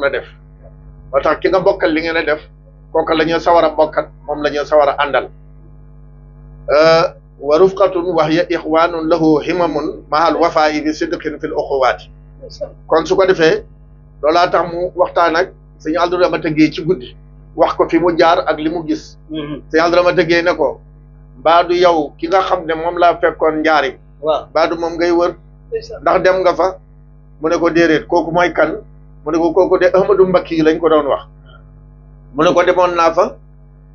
a def ba tax ki nga bokkal li ngeen a def kooka la ñu sawar a bokkat moom la ñu sawar a àndal wa rufqatun wa hiya ixwanun lahu himamun mahal wafaayi bi sidqin fil uxuwaati kon su ko defee loolaa tax mu waxtaan ak sëñ Abdourahmane Gueye ci guddi wax ko fi mu jaar ak li mu gis sëñ Abdourahmane Gueye ne ko baadu yow ki nga xam ne moom laa fekkoon njaari baadu moom ngay wër ndax dem nga fa mu ne ko déedéet kooku mooy kan mu ne ko kooku de Ahmadou Mbakki yi lañ ko doon wax mu ne ko demoon naa fa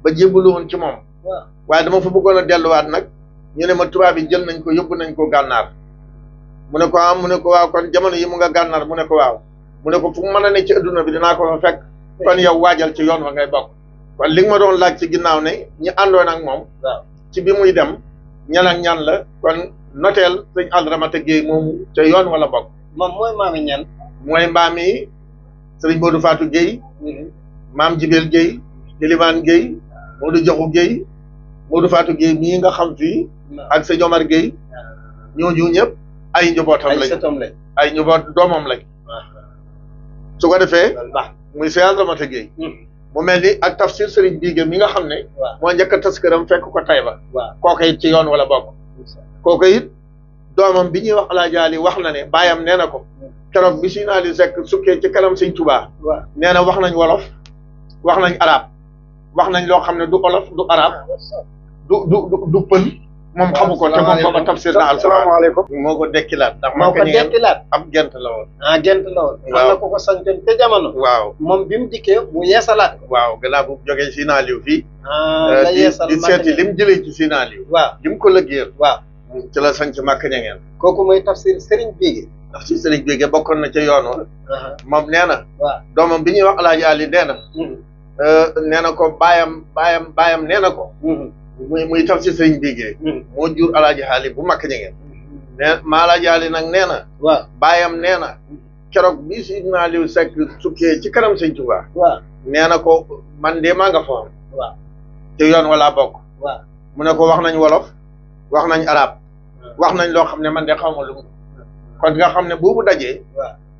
ba jébbalu woon ci moom waaye dama fa bëggoon a delluwaat nag ñu ne ma tubaab yi jël nañ ko yóbbu nañ ko gànnaar mu ne ko am mu ne ko waaw kon jamono yi mu nga gànnaar mu ne ko waaw mu ne ko fu mu mën a ne ci adduna bi dinaa ko fa fekk kon yow waajal ci yoon wa ngay bokk kon li nga ma doon laaj ci ginnaaw ne ñi àndoon ak moom ci bi muy dem ñan ak ñan la kon noteel sëñ Abdourahmane Gueye moomu ca yoon wala bokk moom mooy maami ñan mooy mbaami sëriñ Modou Fatou Gueye maam Jibel Gueye Elimane Gueye Modou Joxu Gueye Modou Fatou Gueye mii nga xam fii ak sëñ Omar Gueye ñooñu ñëpp ay njabootam lañ ay njaboot doomam lañ su ko defee muy sëñ Abdourahmane Gueye mu mel ni ak tafsir Serigne Bigue mi nga xam ne moo njëkk a tas këram fekk ko Taïba kooka it ci yoon wala bokk kooka it doomam bi ñuy wax Alaaji Ali wax na ne baayam nee na ko keroog bi si naa di sekk sukkee ci kanam sëñ Tuubaa nee na wax nañ wolof wax nañ arab wax nañ loo xam ne du olof du arab du pël moom xamu ko te moom booba tafsir na asalaamaaleykum moo ko dekkilaat ndax moo ko dekkilaat ab gent la woon gent la woon am na ko ko santoon te jamono waaw moom bi mu dikkee mu yeesalaat waaw gannaaw bu jógee si naa liw fii la yeesal di seeti lim jëlee ci si naa liw waaw lim ko lëggéeyal waaw ci la sanc Màkka Ñangeen kooku mooy tafsir Serigne Bigue ndax si Serigne Bigue bokkoon na ca yoon wa moom nee na waaw doomam bi ñuy wax Alaaji Ali nee na nee na ko baayam nee na ko muy tafsir Serigne Bigue moo jur Alaaji Ali bu Màkka Ñangeen ne ma Alaaji Ali nag nee na waaw baayam nee na keroog bi si naa liw sekk sukkee ci kanam sëñ Tuubaa waaw nee na ko man de maa nga fa woon waaw ci yoon wala bokk waaw mu ne ko wax nañ wolof wax nañ arab wax nañ loo xam ne man de xaw ma lu mu kon nga xam ne boobu dajee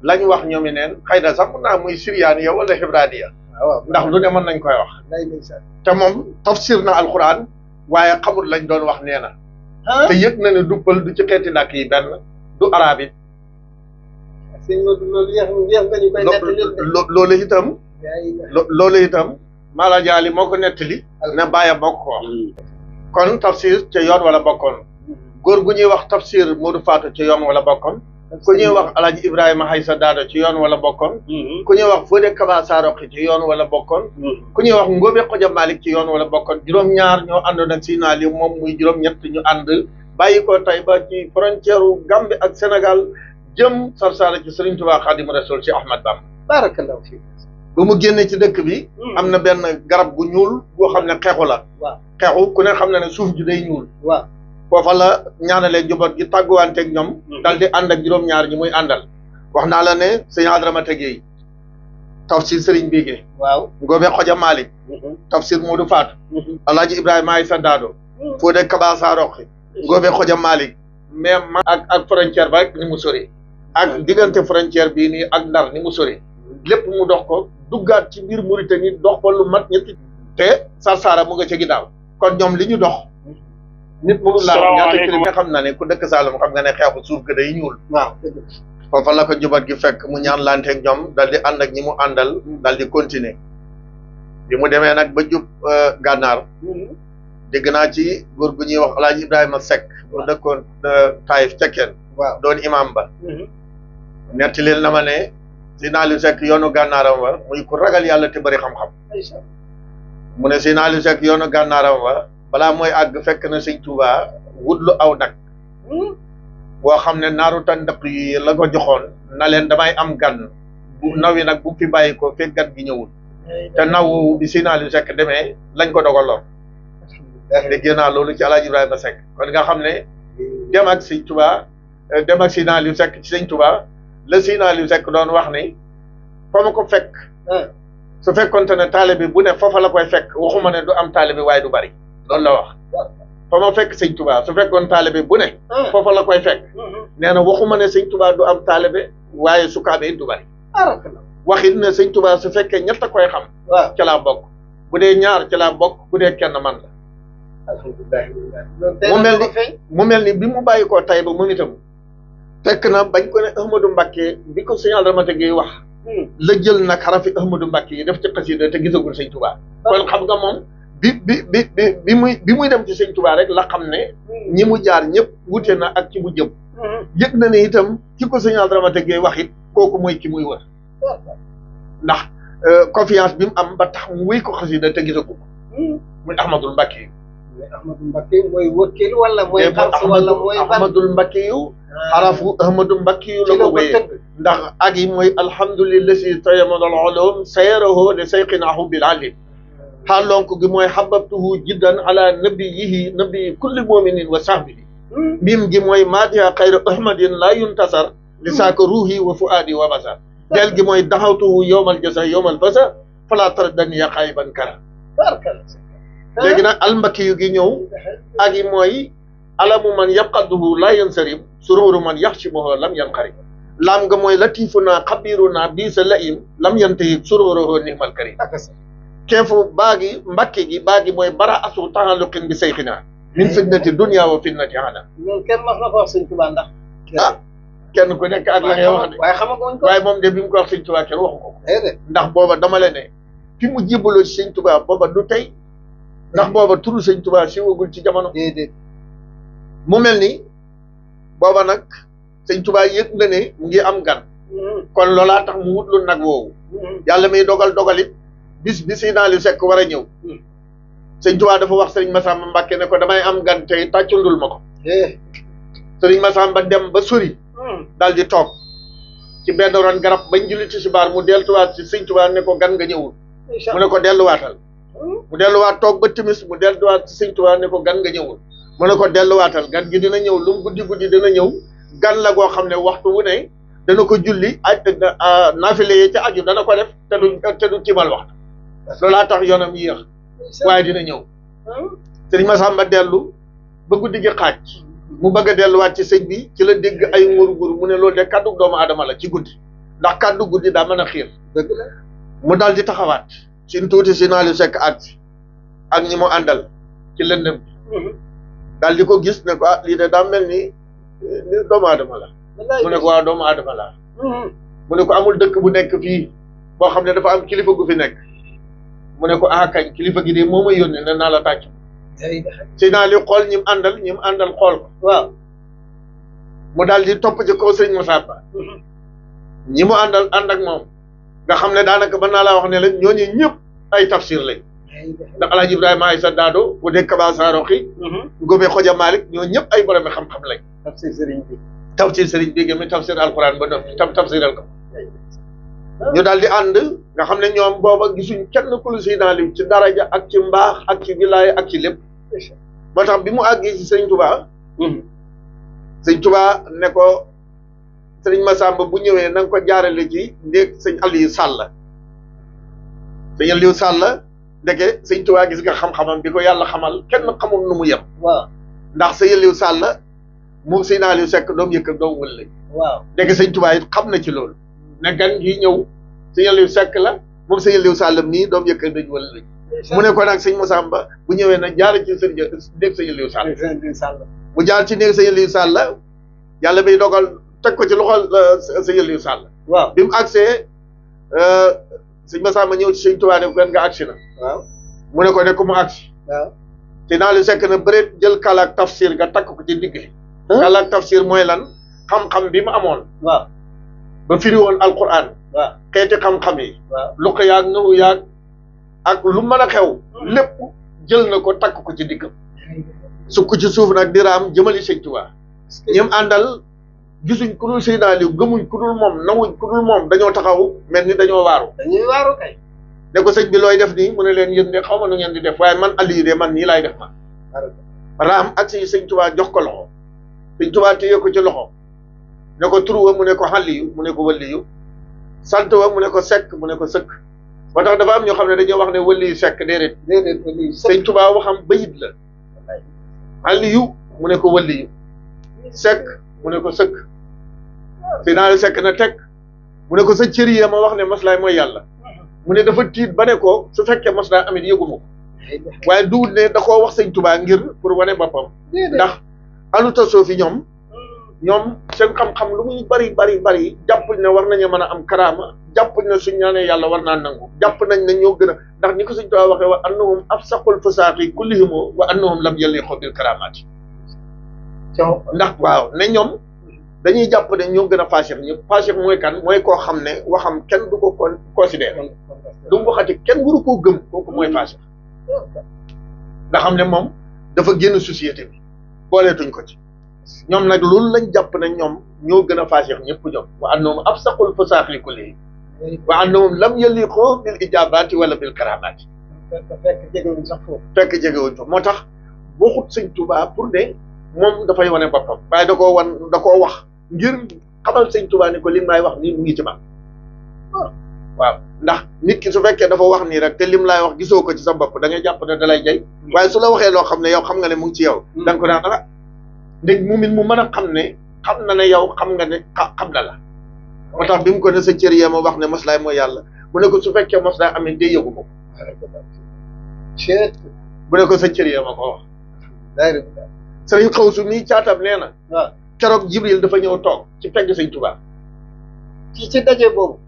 lañ wax ñoomi neen xëy na sax mun naa muy siryaani ya wala xibraani ya ndax lu ne mën nañ koy wax te moom tafsir na alquran waaye xamul lañ doon wax nee na te yëg na ne du pël du ci xeeti dàkk yi benn du arab it loolu itam loolu itam Maala Jaali moo ko nettali ne bàyyi moo ko wax kon tafsir ca yoon wala bokkoon góor gu ñuy wax tafsir Modou Fatou ci yoon wala bokkoon ku ñuy wax Alaaji Ibrahima Haysa Daado ci yoon wala bokkoon ku ñuy wax Fodé Kaba Saroxi ci yoon wala bokkoon ku ñuy wax Ngóobe Xoja Malik ci yoon wala bokkoon juróom-ñaar ñoo àndoon ak si naa li moom muy juróom-ñett ñu ànd bàyyi ko Taïba ci frontière u Gambie ak Sénégal jëm Sarsara ci Serigne Touba Xaadimu Rasuul ci Ahmad Bamba barakallahu fi ba mu génne ci dëkk bi am na benn garab gu ñuul boo xam ne xeexu la xeexu ku ne xam na ne suuf ji day ñuul foofa la ñaanalee njaboot gi tàgguwanteeg ñoom dal di ànd ak juróom-ñaar ñi muy àndal wax naa la ne sëñ Abdourahmane Gueye tafsir Serigne Bigue Ngóobe Xoja Malik tafsir Modou Fatou Alaaji Ibrahima Aysa Daado Fodé Kaba Saroxi Ngóobe Xoja Malik mais ak frontière ba rek ni mu sori ak diggante frontière bii nii ak Ndar ni mu sori lépp mu dox ko duggaat ci biir Mauritanie dox ko lu mat ñetti te Sarsara mu nga ca ginnaaw kon ñoom li ñu dox nit mënul laa wax ñaata kilomètre xam na ne ku dëkk Saalum xam nga ne xeexu suuf ga day ñuul foofa la ko njaboot gi fekk mu ñaan lanteeg ñoom dal di ànd ak ñi mu àndal dal di continuer bi mu demee nag ba jub gànnaar dégg naa ci góor gu ñuy wax Alaaji Ibrahima Seck mu dëkkoon Taïf Cekkeen doon imam ba nettalil na ma ne si naa lu sekk yoonu gànnaaram wa muy ku ragal yàlla te bëri xam-xam mu ne si naa lu sekk yoonu gànnaaram wa balaa mooy àgg fekk na sëñ Tuubaa wutlu aw nag boo xam ne naaru tàndaq yi la ko joxoon na leen damay am gan bu naw yi nag bu fi bàyyi ko fekk gan gi ñëwul te naw bi si naa lu sekk demee lañ ko dogaloon dégg naa loolu ci Alaaji Ibrahima Seck kon nga xam ne dem ak sëñ Tuubaa dem ak si naa lu sekk ci sëñ Tuubaa la si naa lu sekk doon wax ni fa ma ko fekk su fekkonte ne taalibe bu ne foofa la koy fekk waxuma ne du am taalibe waaye du bari loolu la wax fa ma fekk sëñ Tuubaa su fekkoon taalibe bu ne foofa la koy fekk nee na waxuma ne sëñ Tuubaa du am taalibe waaye sukaabe it du bari waxit ne sëñ Tuubaa su fekkee ñett a koy xam waaw ca laa bokk bu dee ñaar ca laa bokk bu dee kenn man la alhamdulilah mu mel ni bi mu bàyyi koo tay ba moom itam fekk na bañ ko ne Ahmadou Mbacké bi ko sëñ Adramata Gueye wax la jël nag xarafi Ahmadou Mbacké yi def ci xasida te gisagul sëñ Tuubaa kon xam nga moom bi muy dem ci sëñ Tuubaa rek la xam ne ñi mu jaar ñëpp wute na ak ci mu jëm yëg na ne itam ci ko sëñ Adramata Gueye wax it kooku mooy ki muy wër ndax confiance bi mu am ba tax mu wéy ko xasida te gisagu ko muy Ahmadou Mbacké yi Ahmadou Mbacké mooy wëkkil wala mooy xars wala mooy Ahmadou Mbacké yu xarafu Ahmadou Mbacké yu la ko wéyee ndax ak yi mooy alhamdulillahi tayamadal ulum sayaraho de sayqinahu bil alim xaalonk gi mooy hababtuhu jiddan ala nabiyihi nabi kulli muminin wa sahbihi mim gi mooy maadiha xayra ahmadin la yuntasar li saaka ruuhi wa fuaadi wa basar del gi mooy daxawtuhu yowmal jasa yowmal basa fala taraddani ya xayban kara léegi nag almbakki yu gi ñëw ak yi mooy alamu man yaqaduhu la yansarim sururu man yaxsimuhu lam yanqarib laam nga mooy latifu naa xabiru naa bii sa laim lam yantahi sururuhu nihmal karim keefu baagi mbakki gi baagi mooy bara asu taxaluqin bi sayxinaa min fitnati dunia wa fitnati ana loolu kenn mas na ko wax sëñ Tuubaa ndax kenn ku nekk ak la ngay wax de waaye xamaguñ ko waaye moom de bi mu ko wax sëñ Tuubaa kenn waxu ko ndax booba dama la ne fi mu jébbaloo ci sëñ Tuubaa booba du tey ndax booba turu sëñ Tuubaa siiwagul ci jamono déedéet mu mel ni booba nag sëñ Tuubaa yëg na ne mu ngi am gan kon loolaa tax mu wutlu nag woowu yàlla may dogalit bis bi si naa li sekk war a ñëw sëñ Tuubaa dafa wax sëriñ Massamba Mbacké ne ko damay am gan tey tàccundul ma ko sëriñ Massamba dem ba sori daal di toog ci benn ron garab bañ julli tisbaar mu delluwaat ci sëñ Tuubaa ne ko gan nga ñëwul mu ne ko delluwaatal mu delluwaat toog ba timis mu delluwaat ci sëñ Tuubaa ne ko gan nga ñëwul mu ne ko delluwaatal gan gi dina ñëw lu mu guddi dina ñëw gan la goo xam ne waxtu wu ne dana ko julli naafile yi ca aju dana ko def te du timal waxtu loolaa tax yoonam yéex waaye dina ñëw sëriñ Massamba dellu ba guddi gi xaaj mu bëgg a delluwaat ci sëñ bi ci la dégg ay ngur-ngur mu ne loolu de kàddu doomu aadama la ci guddi ndax kàddu guddi daa mën a xiir dëgg la mu daal di taxawaat sin tuuti si naa lu sekk ak ñi mu àndal ci lëndëm bi daal di ko gis ne ko lii de daa mel ni doomu aadama la mu ne ko waaw doomu aadama la mu ne ko amul dëkk bu nekk fii boo xam ne dafa am kilifa gu fi nekk mu ne ko kañ kilifa gi de moo ma yónnee ne naa la tàcc si naa li xool ñi mu àndal xool ko waaw mu daal di topp ci kaw sëñ Massamba ñi mu ànd ak moom nga xam ne daanaka mën naa laa wax ne la ñooñu ñëpp ay tafsir lañ ndax Alaaji Ibrahima Aysa Daado bu dee Kaba Saaroxi Ngóobe Xoja Malik ñoo ñëpp ay borom xam-xam lañ tafsir sëriñ bi mi tafsir alquran ba noppi tafsiral ko ñu daal di ànd nga xam ne ñoom booba gisuñ kenn ku lu si naa lim ci daraja ak ci mbaax ak ci wilaaya ak ci lépp moo tax bi mu àggee ci sëñ Tuubaa sëñ Tuubaa ne ko sëriñ Massamba bu ñëwee na nga ko jaarale ci ndéeg sëñ Aliou Sall sëñ Aliou Sall ndeke sëñ Tuubaa gis nga xam-xamam bi ko yàlla xamal kenn xamul nu mu yem waaw ndax sëñ Aliou Sall moom sëñ Aliou Seck doom yëkk ak doom wël lañ waaw ndeke sëñ Tuubaa it xam na ci loolu ne gan gi ñëw sëñ Aliou Seck la moom sëñ Aliou Sall nii doom yëkk ak dañ wël lañ mu ne ko nag sëñ Massamba bu ñëwee nag jaar ci sëñ néeg sëñ Aliou Sall mu jaar ci néeg sëñ Aliou Sall yàlla bay dogal teg ko ci loxol sëñ Aliou Sall waaw bi mu agsee sëñ Massamba ñëw ci sëñ Tuubaa ne gan nga agsi na waaw mu ne ko ne ko mu agsi waaw sëñ Aliou Seck na bëreet jël kalaak tafsir nga takk ko ci digg kalaak tafsir mooy lan xam-xam bi mu amoon waaw ba firi woon alquran waaw xeeti xam-xam yi waaw lu ko yaag nawu yaag ak lu mën a xew lépp jël na ko takk ko ci diggam sukk ci suuf nag diraam jëmali sëñ Tuubaa ñoom àndal gisuñ ku dul Seydina Aliou gëmuñ ku dul moom nawuñ ku dul moom dañoo taxaw mel ni dañoo waaru dañuy waaru kay ne ko sëñ bi looy def nii mu ne leen yéen de xaw ma nu ngeen di def waaye man Aliou de man nii laay def man raam ak si sëñ Tuubaa jox ko loxo sëñ Tuubaa téye ko ci loxo ne ko tur wa mu ne ko Aliou mu ne ko Waliyu sant wa mu ne ko Seck mu ne ko Sëkk moo tax dafa am ñoo xam ne dañoo wax ne Waliyu Seck déedéet Waliyu sëñ Tuubaa waxam bayit la Aliou mu ne ko Waliyu Seck mu ne ko Sëkk Seydina Aliou Seck na teg mu ne ko sa cër yi ma wax ne maslaay mooy yàlla mu ne dafa tiit ba ne ko su fekkee maslaay amit yëgu ma ko waaye duwut ne da koo wax sëñ Tuubaa ngir pour wane boppam ndax aluta soo fi ñoom seen xam-xam lu muy bari jàppuñ ne war nañu mën a am karaama jàppuñ ne suñ ñaanee yàlla war naa nangu jàpp nañ ne ñoo gën a ndax ni ko sëñ Tuubaa waxee wa annahum afsaqul fasaaqi kullihim wa annahum lam yaliqu bil karaamaati ndax waaw ne ñoom dañuy jàpp ne ñoo gën a faasix ñëpp faasix mooy kan mooy koo xam ne waxam kenn du ko considéré lu mu waxati kenn waru koo gëm kooku mooy faasix nga xam ne moom dafa génn société bi booleetuñ ko ci ñoom nag loolu lañ jàpp ne ñoom ñoo gën a faasix ñëpp ñoom wa annahum afsaqul fasaaqi kullihim wa annahum lam yaliqu bil ijabaati wala bil karamaati fekk jegewuñ sax foofu foofu moo tax waxut sëñ Tuubaa pour ne moom dafay wane boppam waaye da koo wax ngir xamal sëñ Tuubaa ne ko li may wax nii mu ngi ci man waaw ndax nit ki su fekkee dafa wax nii rek te lim laay wax gisoo ko ci sa bopp da ngay jàpp ne da lay jay waaye su la waxee loo xam ne yow xam nga ne mu ngi ci yow da nga ko naan ah ndég mu mën a xam ne xam na ne yow xam nga ne xam na la moo tax bi mu ko ne sa cër yee ma wax ne maslaay mooy yàlla mu ne ko su fekkee maslaay amee day yëgu ko bu ne ko sa cër yee ma ko wax sëriñ Xawsu mii caatam nee na keroog Jibril dafa ñëw toog ci pegg sëñ Tuubaa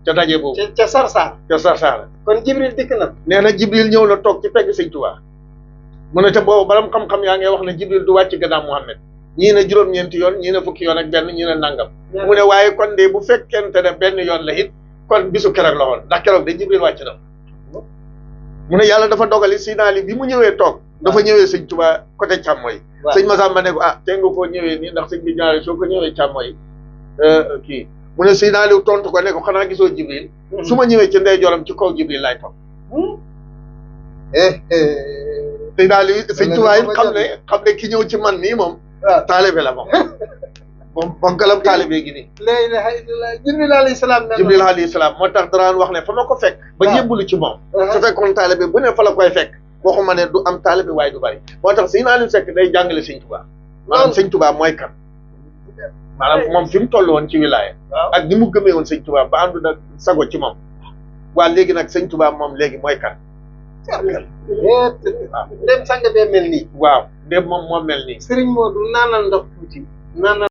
ci daje boobu ca Sarsara kon Jibril dikk na nee na Jibril ñëw na toog ci pegg sëñ Tuubaa mu ne te boobu balam xam-xam yaa ngi wax ne Jibril du wàcc gannaaw Muhammad ñii ne juróom-ñeenti yoon ñii ne fukki yoon ak benn ñii ne nangam mu ne waaye kon de bu fekkente ne benn yoon la it kon bisu keroog la woon ndax keroog de Jibril wàcc na mu ne yàlla dafa dogali sinaali bi mu ñëwee toog dafa ñëwee sëñ Tuubaa côté càmmooy sëñ Masamba ne ko te nga koo ñëwee nii ndax sëñ bi ñaare soo ko ñëwee càmmooy kii mu ne sinaali tontu ko ne ko xanaa gisoo Jibril su ma ñëwee ci ndeyjooram ci kaw Jibril laay toog sinaali sëñ Tuubaa it xam ne ki ñëw ci man nii moom taalibe la moom bonkalam taalibe gi nii la ilaha illallah Jibril alayhi salaam moo tax daraan wax ne fa ma ko fekk ba jébbalu ci moom su fekkoon taalibe bu ne fa la koy fekk waxuma ne du am taalibe waaye du bari moo tax Sëñ Aliou Seck day jàngale sëñ Tuubaa maanaam sëñ Tuubaa mooy kan maanaam moom fi mu toll woon ci wilaaya ak ni mu gëmee woon sëñ Tuubaa ba àndu na sago ci moom waa léegi nag sëñ Tuubaa moom léegi mooy kan dem sang bee mel nii waaw dem moom moo mel nii Sëriñ Moodu naanal ndox tuuti naanal